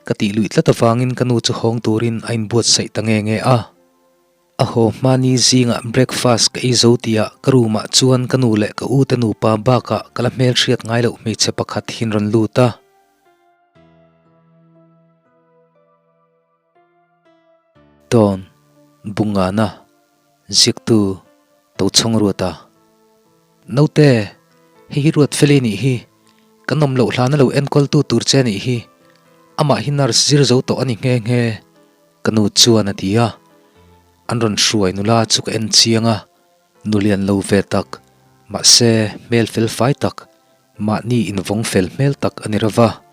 Ka tih luih tlat avangin ka nu chu hawng turin a inbuatsaih ta nge nge a. A haw hmani zingah breakfast ka ei zo tihah ka room ah chuan ka nu leh ka u te nupa bakah ka la hmelhriat ngai loh hmeichhe pakhat hin rawn lut a. Tawn, Bungana, Ziaktu, Tochhawng Ruata. Naute, hei hi Ruat Feli nih hi, kan awm loh hlana lo enkawltu tur che nih hi, amah hi nurse zir zo tawh a ni nghe nghe, ka nu chuan a ti a. An rawn hruai nula chu ka en chiang a, nu lian lo ve tak, mahse hmel fel fai tak, Mahni invawng fel hmel tak a ni rova,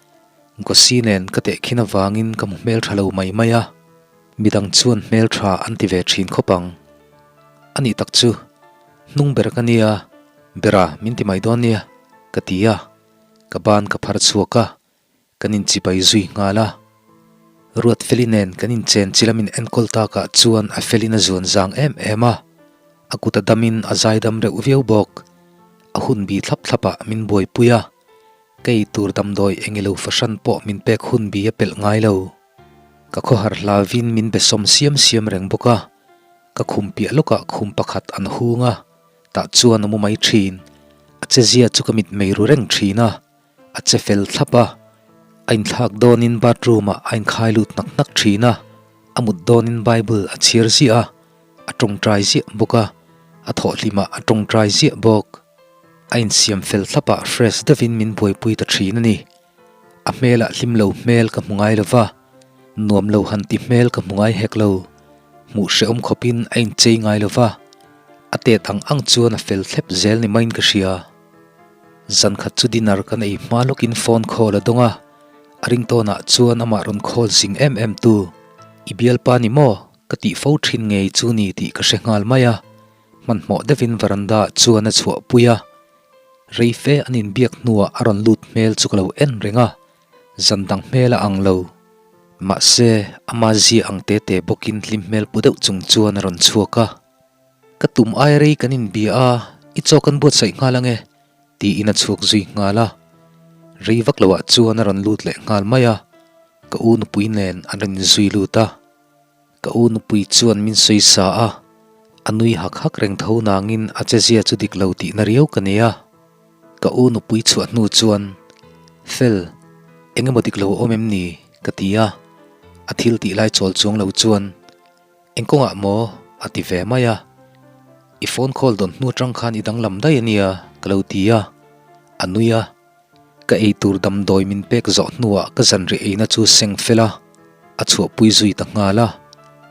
Gosi nen ka tehkhin avangin ka hmu hmeltha lo mai mai a, midang chuan hmeltha an ti ve thin khawp ang. A nih tak chu, hnung ber ka nia, bera min ti mai dawn nia, ka ti a, ka ban ka phar chhuak a, kan inchibai zui nghal a. Ruatfeli nen kan inchen chi lamin enkawl takah chuan a felin a zuan zang em em a, a kut a damin a zaidam reuh viau bawk. A hun bi thlap thlapah min buaipui a, ka ei tur damdawi engilo fahran pawh min pek hun bi a pelh ngai lo. Ka khawhar hlavin min be sawm siam siam reng bawk a, ka khum piah lawkah khum pakhat an hung a, tah chuan a mu mai thin. A chezia chu ka mitmei ru reng thin a. A che fel thlap a, a inthlak dawnin bathroom ah a inkhai lut hnak hnak thin a, a mut dawnin Bible a chhiar ziah a, a tawngtai ziah bawk a, a thawhhlim ah a tawngtai ziah bawk. A insiam fel thlap ah fresh deuhin min buaipui ta thin a ni. A hmelah hlim lo hmel ka hmu ngai lo va, nuam lo han ti hmel ka hmu ngai hek lo. Hmuh hrehawm khawpin a inchei ngai lo va, a tet ang ang chuan a fel thlep zel ni maiin ka hria. Zan khat chu dinner kan ei hma lawkin phone call a dawng a, a ringtawnah chuan amah rawn call zing em em tu, I bialpa ni maw? ka tih fo thin ngei chu ni tih ka hre nghal mai a, hmanhmawh deuhin veranda ah chuan a chhuahpui a, rei fe an inbiak hnuah a rawn lut hmel chu ka lo en reng a, zan dang hmel a ang lo. Mahse, ama zia ang te te bawkin hlim hmel pu deuh chung chuan a rawn chhuak a. Ka tum ai rei kan inbia a, i chaw kan buatsaih nghal ange, tiin a chhuak zui nghal a. Rei vak loah chuan a rawn lut leh nghal mai a, ka u nupui nen an rawn inzui lut a. Ka u nupui chuan min sawi sa a, a nui hak hak reng tho nangin a chezia chu dik lo tihna riau ka nei a. Ka u nupui chhuah hnu chuan, Fel, eng emaw dik lo a awm em ni? ka ti a, a thil tih lai chawl chuang lo chuan, Eng kawngah maw? a ti ve mai a. I phone call dawn hnu atang khan i danglam daih a nia ka lo ti a. A nui a. Ka ei tur damdawi min pek zawh hnuah ka zanriah eina chu seng fel a, a chhuahpui zui ta nghal a.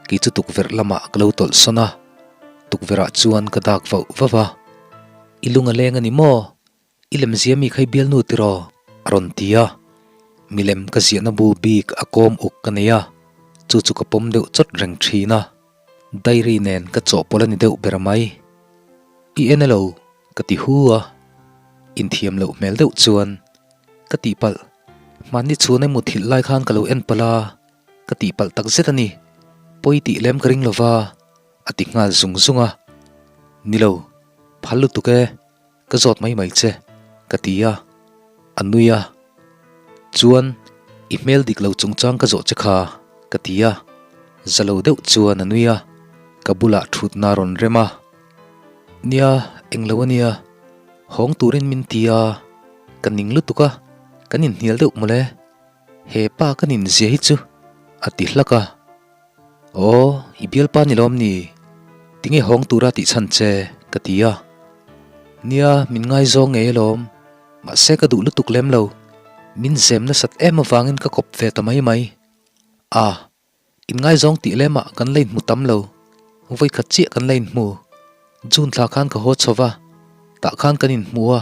Kei chu tukverh lamah ka lo tawlh sawn a. Tukverhah chuan ka dak vauh vauh a. I lung a leng a ni maw? I lem zia mi kha i bialnu tiraw? A rawn ti a. Milem ka ziahna bu bik a kawm uk ka nei a, chu chu ka pawm deuh chawt reng thin a. Diary nen ka chawhpawlh a ni deuh ber mai. I en elo? Ka ti hu a. Inthiam loh hmel deuh chuan ka tihpalh. Hmanni chhun emaw thilh lai khan ka lo en palh a, ka tihpalh tak zet a ni. Pawi tih lem ka ring lova, a ti nghal zung zung a. Ni lo, phal lutuk e. Ka zawt mai mai che, ka ti a, a nui a. Chuan, i hmel dik lo chungchang ka zawh che kha, ka ti a. Za lo deuh chuan a nui a, ka bulah thutna a rawn rem a. Nia, eng lo a nia, hawng turin min ti a, ka ning lutuk a, kan inhnial deuh mawle. He pa ka ninzia hi chu, a ti hlak a. Aw, i bialpa ni lawm ni? Tinge hawng tura tih chhan che? ka ti a. Nia, min ngaizawng ngei alawm. Mahse ka duh lutuk lem lo. Min zem nasat em avangin ka kawp ve ta mai mai. A, inngaizawng tih lemah kan la inhmu tam lo. Vawikhat chiah kan la inhmu. June thla khan ka haw chho va, tah khan kan inhmu a.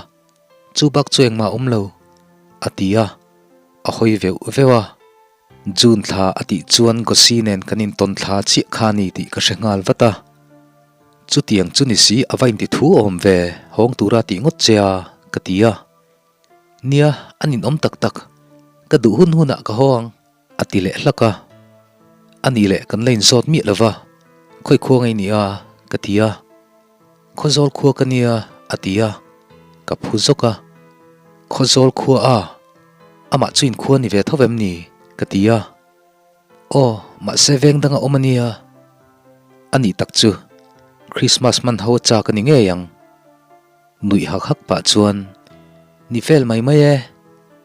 Chu bak chu engmah a awm lo, a ti a. A hawi veuh veuh a. June thla a tih chuan Gosi nen kan intawn thla chiah kha a ni tih ka hre nghal vat a. Chutiang chu ni si a va inti thu awm ve, hawng tura tih ngawt che a, ka ti a. Nia, a ninawm tak tak. Ka duh hun hunah ka haw ang, a ti leh hlak a. A nih leh kan la inzawt miah lo va, khawi khua ngei ni a, ka ti a. Khawzawl khua ka nia, a ti a. Ka phu zawk a. Khawzawl khua a? Amah chu inkhua ni ve tho em ni? ka ti a. Aw, mahse veng danga awm a nia. A nih tak chu, Christmas hman ho a chak a ni ngei ang. Nuih hak hak pah chuan, Ni fel mai mai e.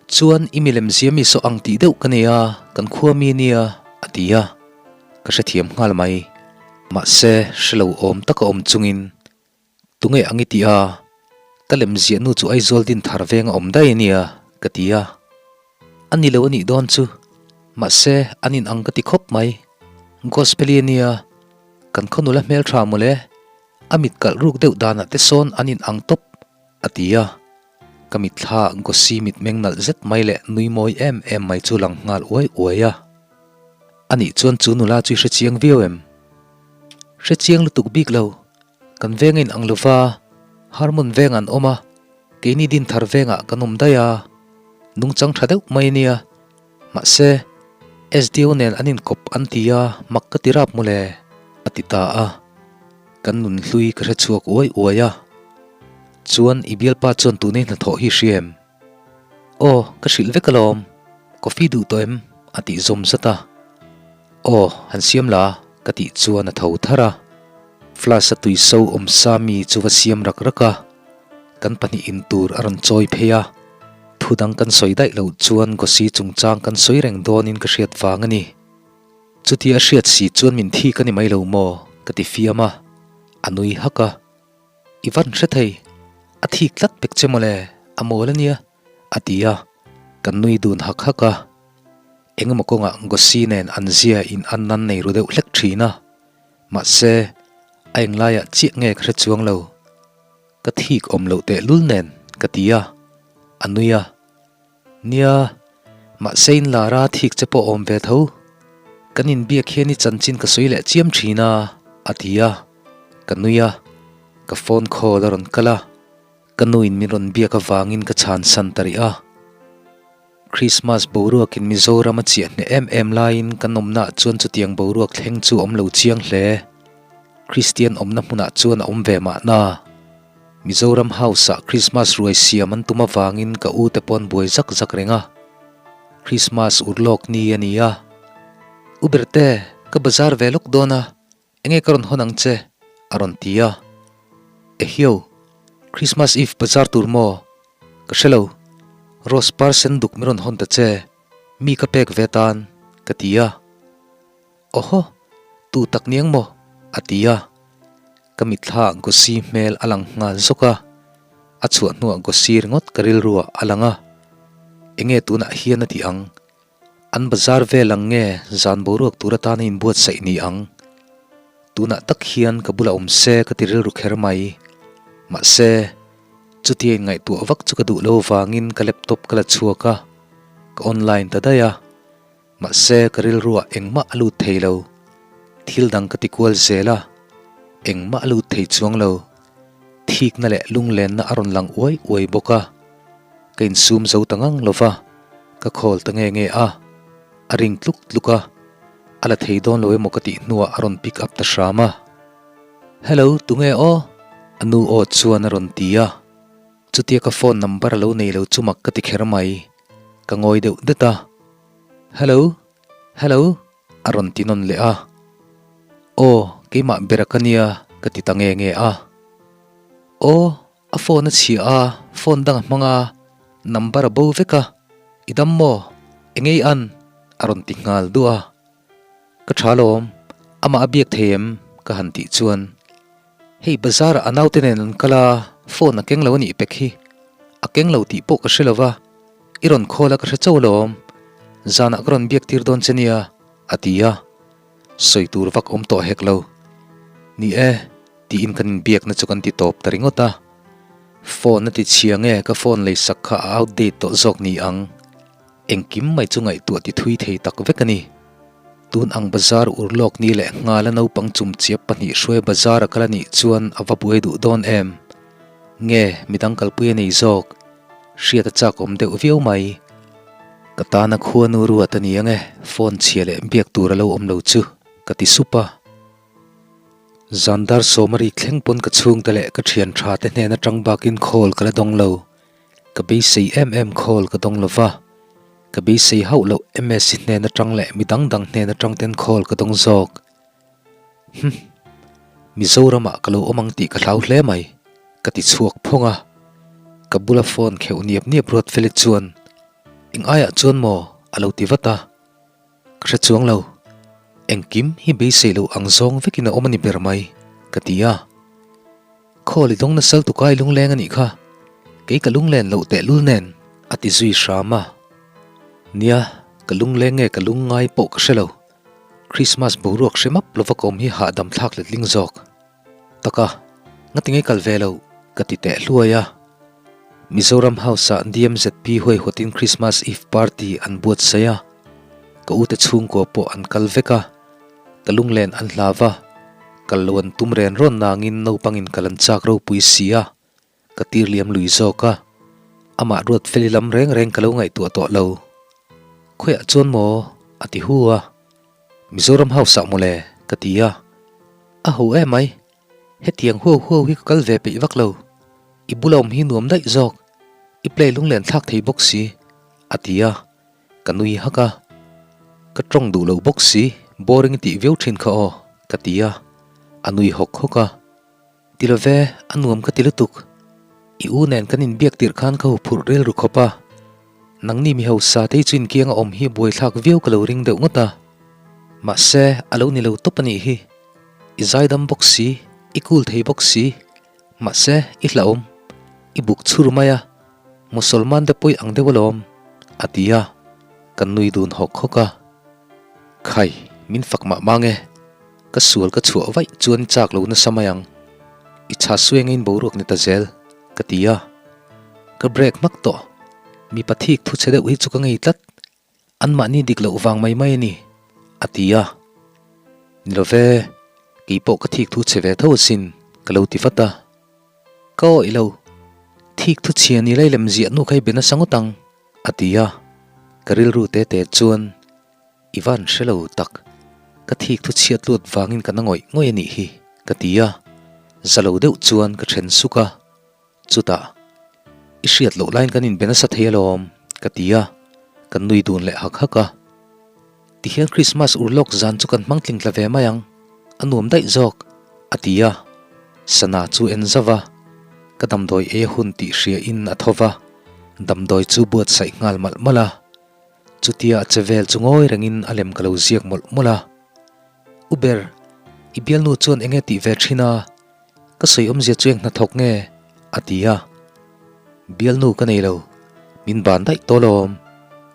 Chuan i milem zia mi saw ang tih deuh ka nei a, kan khua mi nia, a ti a. Ka hrethiam nghal mai. Mahse, hre lo awm taka awm chungin, Tunge ang i tih a? Ka lem ziah nu chu Aizawl din thar veng a awm daih a nia, ka ti a. A ni lo a nih dawn chu. Mahse, an in ang ka ti khawp mai. Gospel-i a nia, kan khaw nula hmeltha mawle. A mit kalh ruk deuh danah te sawn an in ang tawp, a ti a. Ka mitthla Gosi mitmeng nalh zet mai leh nui mawi em em mai chu lang nghal uai uai a. A nih chuan chu nula chu i hre chiang viau em? Hre chiang lutuk bik lo. Kan veng a in ang lova, Harmon vengah an awm a, keini Dinthar vengah kan awm daih a, nungchang tha deuh mai a nia. Mahse, SDO nen an inkawp an ti a, mak ka ti rap mawle, a ti ta a. Kan nun hlui ka hre chhuak uai uai a. Chuan i bialpa chuan tunei hnathawh hi hria em? Aw, ka hrilh vek alawm. Coffee duh tawh em? a tih zawm zat a. Aw, han siam la, ka tih chuan a tho thar a. Flask a tui so awm sa mi chu va siam rak rak a. Kan pahnih in tur a rawn chawi phei a. Thu dang kan sawi daih loh chuan Gosi chungchang kan sawi reng dawnin ka hriat vang a ni. Chutia a hriat si chuan min thik a ni mai lo maw? ka ti fiam a. A nui hak a. I van hre thei, a thik tlat pek che mawle, a mawl a nia, a ti a, kan nui dun hak hak a. Engemaw kawngah Gosi nen an zia in an nan nei ru deuh hlek thin a, mahse, a englaiah chiah nge ka hre chuang lo. Ka thik awm loh tehlul nen, ka ti a, a nui a. Nia, mahse in lara thik che pawh awm ve tho. Kan inbiak hian i chanchin ka sawi leh chiam thin a, a ti a. Ka nui a, ka phone call a rawn kal a. Ka nuin min rawn biak avangin ka chhan san ta rih a. Christmas boruakin Mizoram a chiah hneh em em laiin kan awmnaah chuan chutiang boruak thleng chu awm lo chiang hle. Kristian awmna hmunah chuan a awm ve mahna. Mizoram House-ah Christmas ruai siam an tum avangin ka u te pawh an buai zak zak reng a. Christmas ur lawk ni a ni a. U Berte, ka bazar ve lawk dawn a, enge ka rawn hawn ang che? a rawn ti a. Ehio, Christmas Eve bazar tur maw? Ka hre lo. Rose par sen duk min rawn hawn ta che, mi ka pek ve tan, ka ti a. Awhaw, tu tak niang maw? a ti a. Ka mitthla Gosi hmel a lang nghal zawk a, a chhuah hnuah Gosi ringawt ka rilruah a lang a. Enge tunah hian a ti ang? An bazar vel ang nge zan boruak tur atana inbuatsaih ni ang? Tunah tak hian ka bulah awm se ka ti rilru kher mai. Mahse, chutia inngaihtuah vak chu ka duh lo vangin ka laptop ka la chhuak a, ka online ta daih a. Mahse, ka rilruah engmah a lut thei lo. Thil dang ka ti kual zel a, engmah a lut thei chuang lo. Thikna leh lunglenna a rawn lang uai uai bawk a. Ka insum zo ta ngang lo va, ka khawl ta nge nge a. A ring tluk tluk a, a la thei dawn lo emaw ka tih hnuah a rawn pick up ta hram a. Hello, tunge aw? A nu aw chuan a rawn ti a. Chutia ka phone number a lo nei lo chu mak ka ti kher mai. Ka ngawi deuh det a. Hello, hello, a rawn ti nawn leh a. Aw, keimah bera ka nia, ka ti ta nge nge a. Aw, a phone a chhia a, phone dang a hmang a, number a bo vek a. I dam maw? Engei an? a rawn ti nghal duah a. Ka tha lawm, amah a biak thei em? ka han tih chuan, Hei bazar ah a naute nen an kal a, phone a keng lo a nih pek hi. A keng lo tih pawh ka hre lo va, i rawn call a ka hre chauh alawm. Zanah ka rawn biak tir dawn che nia, a ti a. Sawi tur vak awm tawh hek lo. Ni e, tiin kan inbiakna chu kan ti tawp ta ringawt a. Phone a ti chhia nge ka phone leisak kha a outdate tawh zawk ni ang. Engkim mai chu ngaihtuah ti thui thei tak vek a ni. Tun ang bazar ur lawk ni leh nghala naupang chumchiap pahnih hruai bazar a kal a nih chuan a va buai duh dawn em? Nge midang kalpui a nei zawk? Hriat a chak awm deuh viau mai. Ka tana khuanu ruat a ni ang e, phone chhia leh biak tur a lo awm lo chu, ka ti sup a. Zandar sawmari thleng pawn ka chhungte leh ka thian tha te hnen atang bakin call ka la dawng lo. Ka beisei em em call ka dawng lo va. Ka beisei hauh loh MSC hnen atang leh mi dang dang hnen atang ten call ka dawng zawk. Hum. Mizoramah ka lo awm ang tih ka hlau hle mai, ka ti chhuak phawng a. Ka bula phone kheuh niap niap ruat Feli chuan, Eng aiah chuan maw? a lo ti vat a. Ka hre chuang lo. Engkim hi beisei loh ang zawng vekin a awm a ni ber mai, ka ti a. Khawl i dawng nasal tukai lungleng a nih kha, kei ka lunglen loh tehlul nen, a ti zui hram a. Nia, ka lungleng nge ka lungngai pawh ka hre lo. Krismas boruak hre map lova ka awm hi hahdam thlak letling zawk. Taka, ngatinge kal ve loh? ka ti teh hluai a. Mizoram House-ah DMZP huaihawtin Krismas Eve party an buatsaih a, ka ute chhungkua pawh an kal vek a. Ka lunglen an hlau va, kal lo an tum ren rawn nangin naupangin kal an chak ropui si a, ka tir liam lui zawk a, amah ruat feli lam reng reng ka lo ngaihtuah tawh lo. Khawiah chuan maw? a ti hu a, Mizoram House ah mawle ka ti a, a ho em mai, hetiang huau huau hi ka kal ve peih vak lo, i bula awm hi nuam daih zawk, i play lunglen thlak thei bawk si, a ti a. Ka nui hak a, ka tawng duh lo bawk si, boring i tih viau thin kha aw, ka ti a, a nui hawk hawk a. Ti lo ve, a nuam ka ti lutuk. I u nen kan inbiak tirh khan ka huphurh rilru khawp a, nangni mi hausa te hi chu inkianga awm hi buaithlak viau ka lo ring deuh ngawt a. Mahse, a lo ni lo tawp a nih hi. I zaidam bawk si, i cool thei bawk si, mahse, i hlauhawm, i buk chhur mai a. Musalman te pawi ang deuh alawm, a ti a, kan nui dun hawk hawk a. Khai, min fak mah mang e, ka sual ka chhuah vaih chuan i chak lo nasa mai ang, i chha sueng in boruak ni ta zel, ka ti a. Ka break hmak tawh, mipa thik thu chhe deuh hi chu ka ngei tlat, anmahni dik loh vang mai mai a ni, a ti a. Ni lo ve, keipawh ka thik thu chhe ve tho asin, ka lo ti vat a. Ka awih lo, thik thu chhia ni lai lem ziah nu kha i be nasa ngawt ang, a ti a. Ka rilru te te chuan i van hre lo tak, ka thik thu chhiat luat vangin ka na ngawih ngawih a nih hi, ka ti a. Za lo deuh chuan ka then suk a. Chutah, I hriat loh laiin kan inbe nasa thei alawm, ka ti a. Kan nui dun leh hak hak a. Tihian Krismas urlawk zan chu kan hmang tling tla ve mai ang, a nuam daih zawk, a ti a. Sana chu en zauh a, ka damdawi ei a hun tih hria in a tho va, damdawi chu buatsaih nghal malh malh a. Chutia a che vel chu ngawi rengin a lem ka lo ziak mawlh mawlh a. U ber, i bialnu chuan enge tih ve thin a? Ka sawi awmzia chu eng hnathawk nge? a ti a. Bialnu ka nei lo, min ban daih tawh lawm.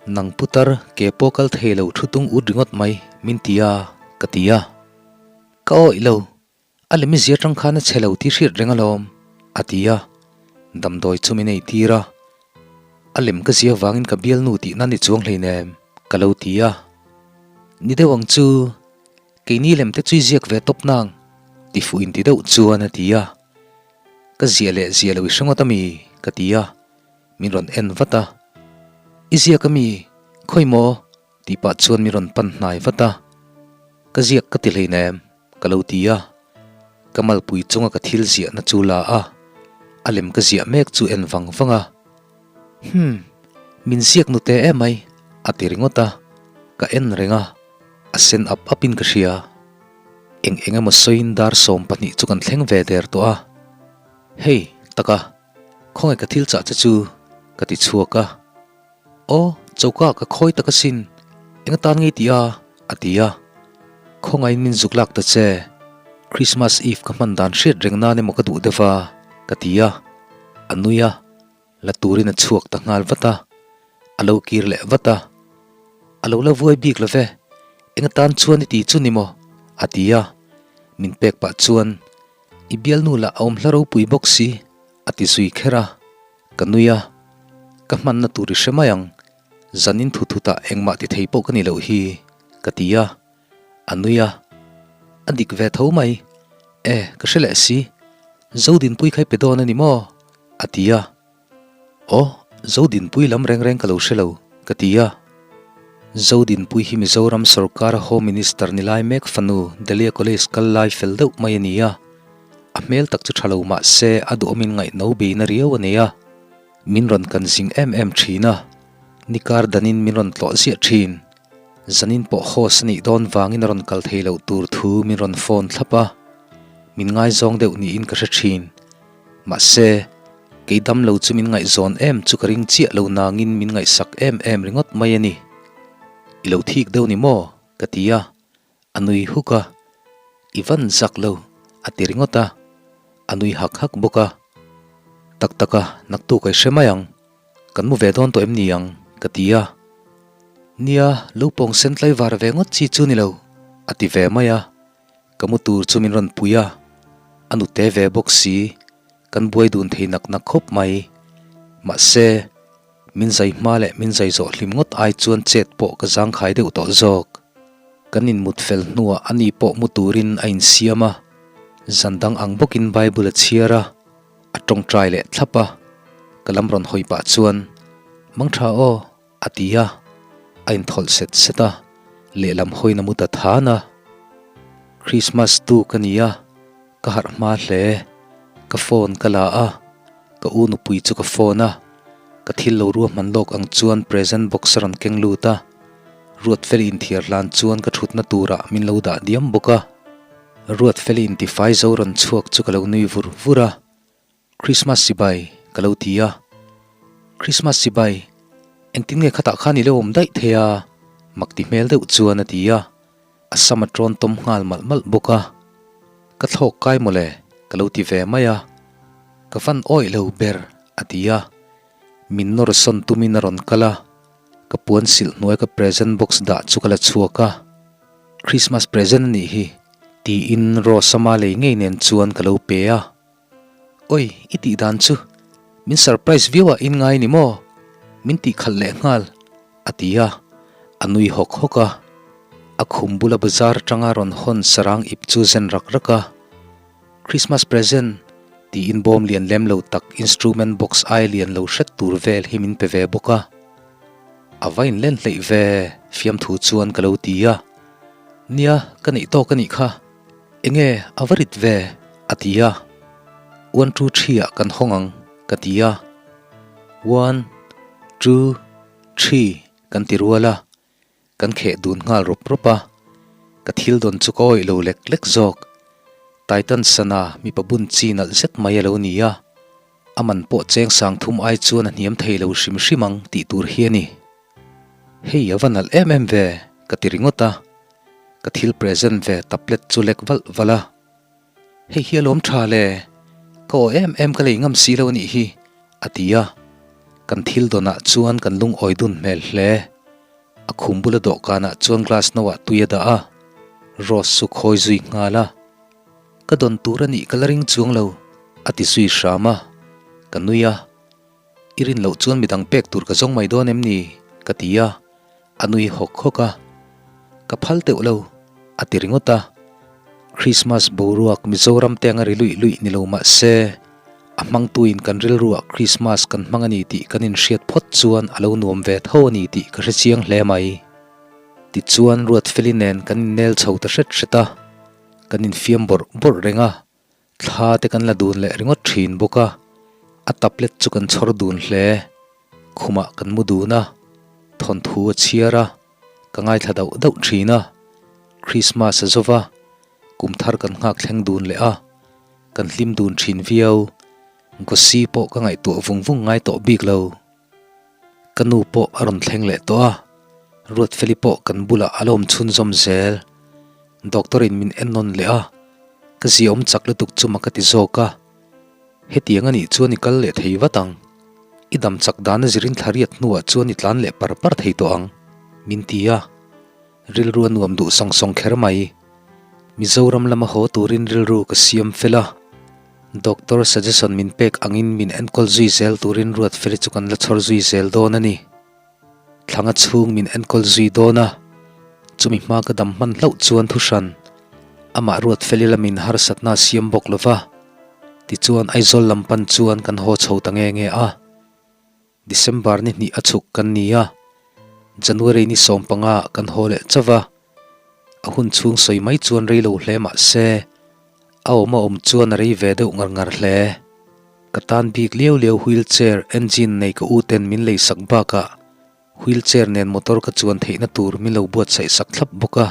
Nang putar ke pawh kal thei lo thu tung ut ringawt mai min ti a, ka ti a. Ka awih lo, a lem i zia tang khan a chhe lo tih hriat reng alawm, a ti a. Damdawi chu min ei tir a. A lem ka zia vangin ka bialnu tihna ni chuang hleinem, ka lo ti a. Ni deuh ang chu. Keini lem te chu i ziak ve tawp nang, ti fuh inti deuh chuan a ti a. Ka ziah leh ziah lo i hre ngawt a mi? ka ti a, min rawn en vat a. I ziak a mi? Khawi maw? tih pah chuan min rawn pan hnai vat a. Ka ziak ka ti hleinem, ka lo ti a. Ka malpui chunga ka thil ziahna chu la a, a lem ka ziah mek chu en vang vang a. Hum, min ziak nute emai, a ti ringawt a, ka en reng a. A sen ap ap in ka hria. Eng eng emaw sawiin dar 12 chu kan thleng ve der tawh a. Hei, taka, khawngaih ka thil chah che chu ka ti chhuak a. Aw, choka ka khawi tak asin, eng atan ngei tih a? a ti a. Khawngaihin min zuk lak ta che, Christmas Eve ka hman dan hriat reng nan emaw ka duh deuh va, ka ti a. A nui a. La turin a chhuak ta nghal vat a, a lo kir leh vat a. A lo la vuai bik lo ve, eng atan chuan i ti chu ni maw? a ti a, min pek pah chuan, I bialnu lah a awm hla ropui bawk si, a ti zui kher a. Ka nui a, ka hmanna tur i hre mai ang, zanin thu thutah engmah ti thei pawh ka ni loh hi, ka ti a. A nui a, a dik ve tho mai. E, ka hre leh si, Zodinpui kha i pe dawn a ni maw? a ti a. Aw, Zodinpui lam reng reng ka lo hre lo, ka ti a. Zodinpui hi Mizoram sorkara Home Minister ni lai mek fanu Delhi College kal lai fel deuh mai a ni a. A hmel tak chu tha lo mah se a duhawmin ngaihno beina riau a nei a. Min rawn kan zing em em thin a. Nikar danin min rawn tlawh ziah thin. Zanin pawh host a nih dawn vangin a rawn kal thei loh tur thu min rawn phone thlap a, min ngaizawng deuh niin ka hre thin. Mahse, kei dam lo chu min ngaihzawn em chu ka ring chiah lo nangin min ngaihsak em em ringawt mai a ni. I lo thik deuh ni maw? ka ti a, a nui huk a. I van zak lo, a ti ringawt a, a nui hak hak bawk a. Tak tak a, naktuk a i hre mai ang. Kan mu ve dawn tawh em ni ang? ka ti a. Nia, lo pawng sen tlaivar ve ngawt chi chu ni lo, a ti ve mai a. Ka mu tur chu min rawn pui a, a nute ve bawk si, kan buai dun thei nak nak khawp mai. Mahse, min zai hma leh min zai zawh hlim ngawt ai chuan chet pawh ka zangkhai deuh tawh zawk. Kan inmut fel hnuah ani pawh mu turin a insiam a, zan dang ang bawkin Bible a chhiar a. A tawngtai leh thlap a, ka lam rawn hawi pah chuan, Mangtha aw, a ti a, a inthawlh set set a, lehlam hawiin a mu ta than a. Christmas tu ka ni a, ka harh hma hle, ka phone ka la a, ka u nupui chu ka phone a, ka thil lo ruahman lawk ang chuan present box a rawn keng lut a, Ruatfeli inthiar hlan chuan ka thutna turah min lo dah diam bawk a. Ruatfeli intifai zo rawn chhuak chu ka lo nui vur vur a, Christmas sibai ka lo ti a. Christmas sibai, engtin nge khatah khan i lo awm daih thei a? Mak ti hmel deuh chuan a ti a, a sam a tawn tawm nghal malh malh bawk a. Ka thlawk kai mawle ka lo ti ve mai a, ka fan awih lo ber a ti a, min nawr sawn tumin a rawn kal a, ka puan silh hnuai ka present box dah chu ka la chhuak a. Christmas present a nih hi, tiin Rosama lei ngei nen chuan ka lo pe a. Oi, i tih dan chu min surprise viau ah in ngai ni maw? Min tih khalh leh nghal, a ti a, a nui hawk hawk a. A khum bula bazar atanga rawn hawn sarang ip chu zen rak rak a. Christmas present tiin bawm lian lem lo tak instrument box ai lian lo hret tur vel hi min pe ve bawk a. A va inlen hleih ve, fiamthu chuan ka lo ti a. Nia, ka neih tawk a nih kha. Enge a va rit ve? a ti a. One two three ah kan hawng ang, ka ti a. One, two, three kan ti rual a. Kan kheh dun nghal rawp rawp a, ka thil dawn chu ka awih lo lek lek zawk. Titan sana mipa bun chi nalh zet mai a lo ni a, a man pawh cheng sang thum ai chuan a hniam thei lo hrim hrim ang tih tur hi a ni. Hei a va nalh em em ve, ka ti ringawt a, ka thil present ve tablet chu lek valh valh a. Hei hi a lawm tha le, ka aw em em ka lei ngam si lo a nih hi, a ti a. Kan thil dawnah chuan kan lungawi dun hmel hle. A khum bula dawhkanah chuan glass no ah tui a dah a, Rose chu khawi zui nghal a. Ka dawn tur a nih ka la ring chuang lo, a ti zui hram a. Ka nui a, I rin loh chuan midang pek tur ka zawng mai dawn em ni? ka ti a. A nui hawk hawk a, Ka phal teuh lo, a ti ringawt a. Christmas boruak Mizoram te anga ri luih luih ni lo mah se, a hmangtuin kan rilruah Christmas kan hmang a ni tih kan inhriat phawt chuan a lo nuam ve tho a ni tih ka hre chiang hle mai. Tichuan Ruatfeli nen kan innel chho ta hret hret a, kan infiam bawrh bawrh reng a. Thla te kan la dun leh ringawt thin bawk a, a tablet chu kan chhawr dun hle. Khumah kan mu dun a, thawnthu a chhiar a, ka ngaithla dauh dauh thin a. Christmas a zo va, kum thar kan nghak thleng dun leh a, kan hlim dun thin viau. Gosi pawh ka ngaihtuah vung vung ngai tawh bik lo. Ka nu pawh a rawn thleng leh tawh a, Ruatfeli pawh kan bulah a la awm chhunzawm zel. Doctor in min en nawn leh a, ka ziaawm chak lutuk chu mak a ti zawk a. Hetiang a nih chuan i kal leh thei vat ang. I dam chak dan a zirin thla riat hnuah chuan i tlan leh par par thei tawh ang, min ti a. Rilru a nuam duh sawng sawng kher mai. Mizoram lama haw turin rilru ka siam fel a. Doctor suggestion min pek angin min enkawl zui zel turin Ruatfeli chu kan la chhawr zui zel dawn a ni. Thlanga chhung min enkawl zui dawn a, chumi hma ka dam hman hlauh chuan thu hran. Amah Ruatfeli lamin harsatna a siam bawk lo va, tichuan Aizawl lam pan chuan kan haw chho ta nge nge a. December ni hnih a chhuk kan ni a, January ni 15 ah kan haw leh chauh va, a hun chhung sawi mai chuan rei lo hle mah se, a awm a awm chuan a rei ve deuh ngar ngar hle. Ka tan bik liau liau wheel chair engine nei ka u ten min lei sak bakah. Wheelchair nen motor ka chuan theihna tur min lo buatsaih sak thlap bawk a.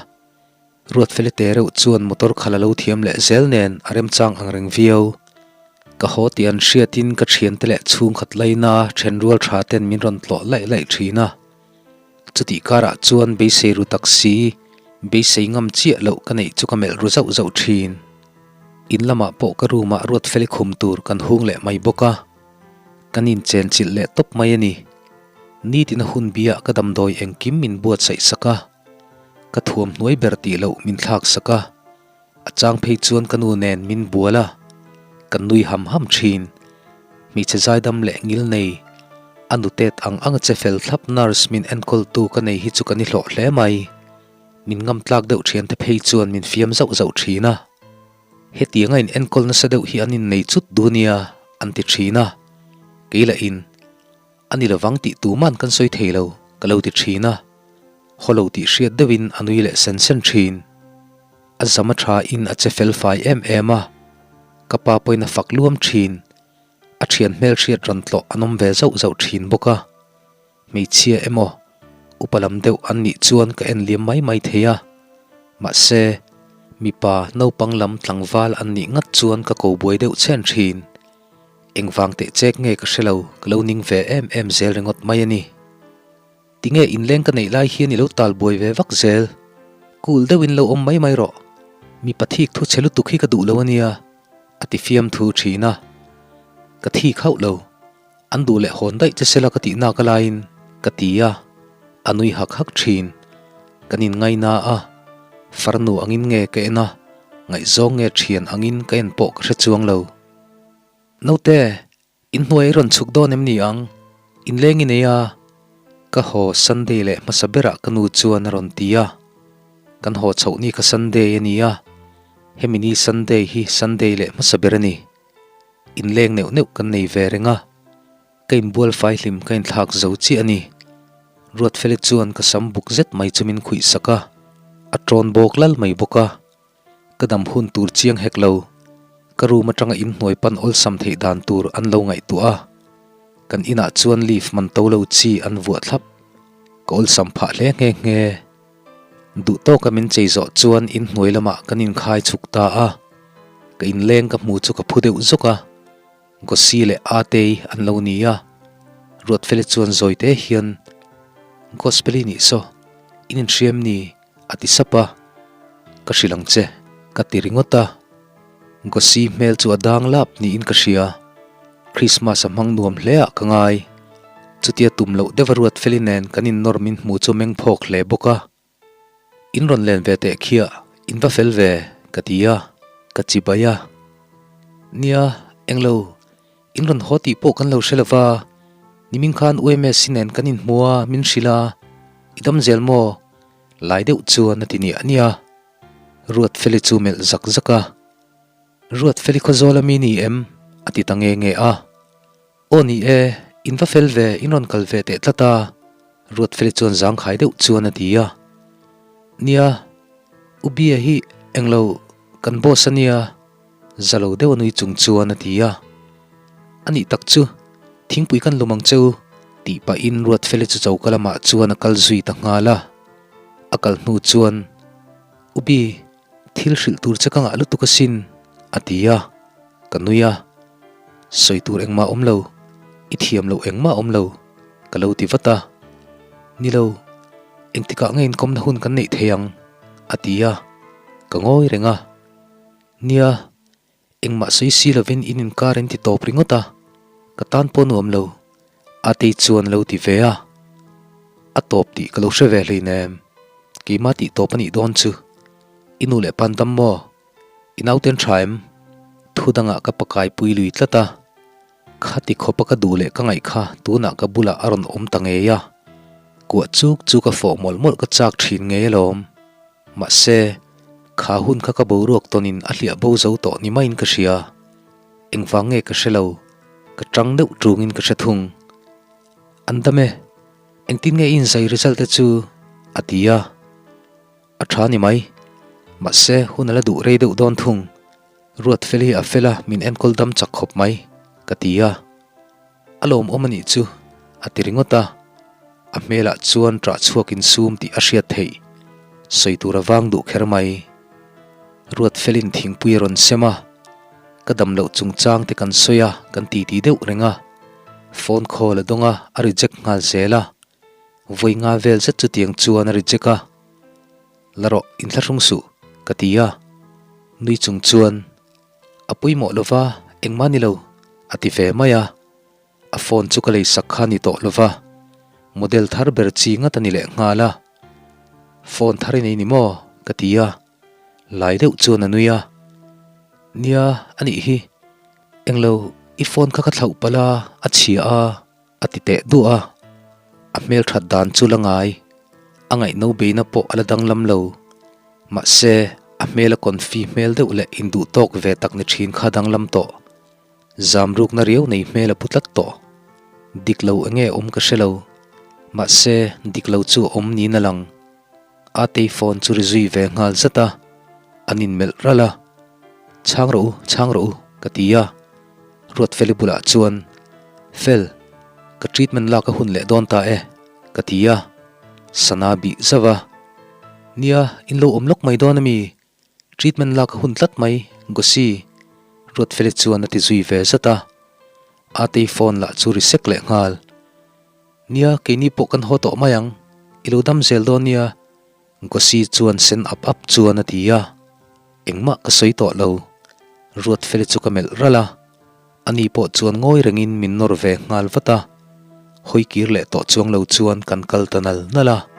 Ruatfeli te reuh chuan motor khalh a lo thiam leh zel nen a remchang ang reng viau. Ka haw tih an hriatin ka thiante leh chhungkhat laina thenrual tha ten min rawn tlawh laih laih thin a. Chutih karah chuan beisei ru tak si, beisei ngam chiah loh ka neih chu ka melh ru zauh zauh thin. In lamah pawh ka room ah Ruatfeli khum tur kan hung leh mai bawk a. Kan inchenchilh leh tawp mai a ni. Nitin a hun biah ka damdawi engkim min buatsaih sak a. Ka thuam hnuai ber tih loh min thlak sak a, a chang phei chuan ka nu nen min bual a, kan nui ham ham thin. Hmeichhe zaidam leh ngil nei, a nutet ang ang a che fel thlap nurse min enkawltu ka nei hi chu ka ni hlawh hle mai. Min ngam tlak deuh thiante phei chuan min fiam zauh zauh thin a. Hetianga in enkawl nasa deuh hi an innei chut du nia an ti thin a, kei lah in A ni lovang tih tuman kan sawi thei lo, ka lo ti thin a. Haw lo tih hriat deuhin a nui leh sen sen thin. A zam a tha in a che fel fai em em a. Ka pa pawhin a fak luam thin. A thian hmel hriat rawn tlawh an awm ve zauh zauh thin bawk a. Hmeichhia emaw, upa lam deuh an nih chuan ka en liam mai mai thei a. Mahse, mipa naupang lam tlangval an nih ngat chuan ka ko buai deuh chhen thin. Engvang teh chek nge ka hre lo, ka lo ning ve em em zel ringawt mai a ni. Tinge inleng ka neih lai hian i lo tal buai ve vak zel? Cool deuhin lo awm mai mai rawh. Mipa thik thu chhe lutuk hi ka duh lo a nia, a ti fiam thu thin a. Ka thik hauh lo. An duh leh hawn daih che sela ka tih nak alaiin ka ti a, a nui hak hak thin. Kan inngaina a, farnu angin nge ka en a, ngaihzawng nge thian angin ka en pawh ka hre chuang lo. Naute, in hnuai i rawn chhuk dawn em ni ang? Inleng i nei a, ka haw Sunday leh hmasa berah ka nu chuan a rawn ti a. Kan haw chhoh ni kha Sunday a ni a, hemi ni Sunday hi Sunday leh hmasa ber a ni. Inleng neuh neuh kan nei ve reng a, ka inbual fai hlim ka inthlak zo chiah a ni. Ruatfeli chuan ka sam buk zet mai chu min khuih sak a, a ṭawn bawk lal mai bawk a. Ka dam hun tur chiang hek lo. Ka room atanga inhnuai pan awlsam theih dan tur an lo ngaihtuah a. Kan inah chuan lift man to lo chi an vuah thlap. Ka awlsam phah hle nghe nghe. Duh tawka min chei zawh chuan inhnuai lamah kan inkhai chhuk ta a. Ka inleng ka hmu chu ka phu deuh zawk a. Gosi leh Atei an lo ni a. Ruatfeli chuan zawite hian, Gospel-i nih saw, in inhriam ni? a ti sap a. Ka hrilh ang che, ka ti ringawt a. Gosi hmel chu a dang lap niin ka hria. Christmas a hmang nuam hle ah ka ngai. Chutia tum loh deuh a Ruatfeli nen kan innawr min hmu chu meng phawk hle bawk a. In rawn len ve teh khiah, in va fel ve, ka ti a, ka chi bai a. Nia, englo, in rawn haw tih pawh kan lo hre lo va, nimin khan UMS nen kan inhmu a, min hrilh a, i dam zel maw? Lai deuh chuan a ti niah niah a. Ruatfeli chu melh zak zak a, Ruatfeli Khawzawl ami ni em? a ti ta nge nge a. Aw ni e, in va fel ve, in rawn kal ve teh tlat a, Ruatfeli chuan zangkhai deuh chuan a ti a. Nia, U Bia hi englo kan boss a nia, za lo deuh a nui chung chuan a ti a. A nih tak chu, thingpui kan lum ang che u, tih pahin Ruatfeli chu choka lamah chuan a kal zui ta nghal a. A kal hnu chuan, U Bi, Thil hrilh tur che ka ngah lutuk asin, a ti a, ka nui a. Sawi tur engmah awm lo, i thiam loh engmah awm lo, ka lo ti vat a. Ni lo, engtikah nge inkawmna hun kan neih thei ang? a ti a, ka ngawi reng a. Nia, engmah sawi si lovin in inkar in ti tawp ringawt a, ka tan pawh nuam lo, Atei chuan a lo ti ve a, A tawp tih ka lo hre ve hleinem, keimah tih tawp a nih dawn chu. I nu leh pan dam maw? I nauten tha em? Thu dangah ka pakai pui lui tlat a, khati khawpa ka duh leh ka ngaih kha tunah ka bulah a rawn awm ta ngei a, kuah chuk chu ka fawh mawlh mawlh ka chak thin ngei alawm. Mahse, kha hun kha ka boruak tawnin a hliah bo zo tawh ni maiin ka hria. Engvang nge ka hre lo, ka tang deuh tungin ka hre thung. An dam e, engtin nge i inzai result te chu? a ti a. A tha ni mai. Mahse, hun a la duh rei deuh dawn thung. Ruatfel hi a fel a, min enkawl dam chak khawp mai, ka ti a. A lawmawm a nih chu, a ti ringawt a. A hmelah chuan ṭah chhuak insum tih a hriat theih. Sawi tur a vang duh kher mai. Ruatfelin thingpui a rawn sem a, ka dam loh chungchang te kan sawi a, kan titi deuh reng a. Phone call a dawng a, a reject nghal zel a. Vawi nga vel zet chutiang chuan a reject a. La rawh, inthlahrung suh, ka ti a. Nui chung chuan, A pawimawh lo va, engmah ni lo, a ti ve mai a. A phone chu ka leisak kha ni tawh lo va, model thar ber chi ngat a ni leh nghal a. Phone thar i nei ni maw? ka ti a. Lai deuh chuan a nui a. Nia, a nih hi. Englo, i phone kha ka thlauh palh a, a chhia a. A ti teh duah a, a hmelthat dan chu la ngai, a ngaihno beina pawh a la danglam lo. Mahse, a hmel a confi hmel deuh leh induh tawk ve tak ni thin kha danglam tawh. Zamrukna riau nei hmel a pu tlat tawh. Dik lo enge awm ka hre lo. Mahse, dik lo chu a awm niin a lang. Atei phone chu ri zui ve nghal zat a, an inmelh ralh a. Chhang rawh u, chhang rawh u, ka ti a. Ruatfeli bulah chuan, Fel, ka treatment lak a hun leh dawn ta e, ka ti a. Sana bih zauh a. Nia, in lo awm lawk mai dawn a mi? Treatment lak a hun tlat mai, Gosi. Ruatfeli chuan a ti zui ve zat a. Atei phone lah chu ri sek leh nghal. Nia, keini pawh kan haw tawh mai ang, i lo dam zel dawn nia, Gosi chuan sen ap ap chuan a ti a. Engmah ka sawi tawh lo, Ruatfeli chu ka melh ralh a, ani pawh chuan ngawi rengin min nawr ve nghal vat a, hawi kir leh tawh chuang lo chuan kan kal ta nal nal a.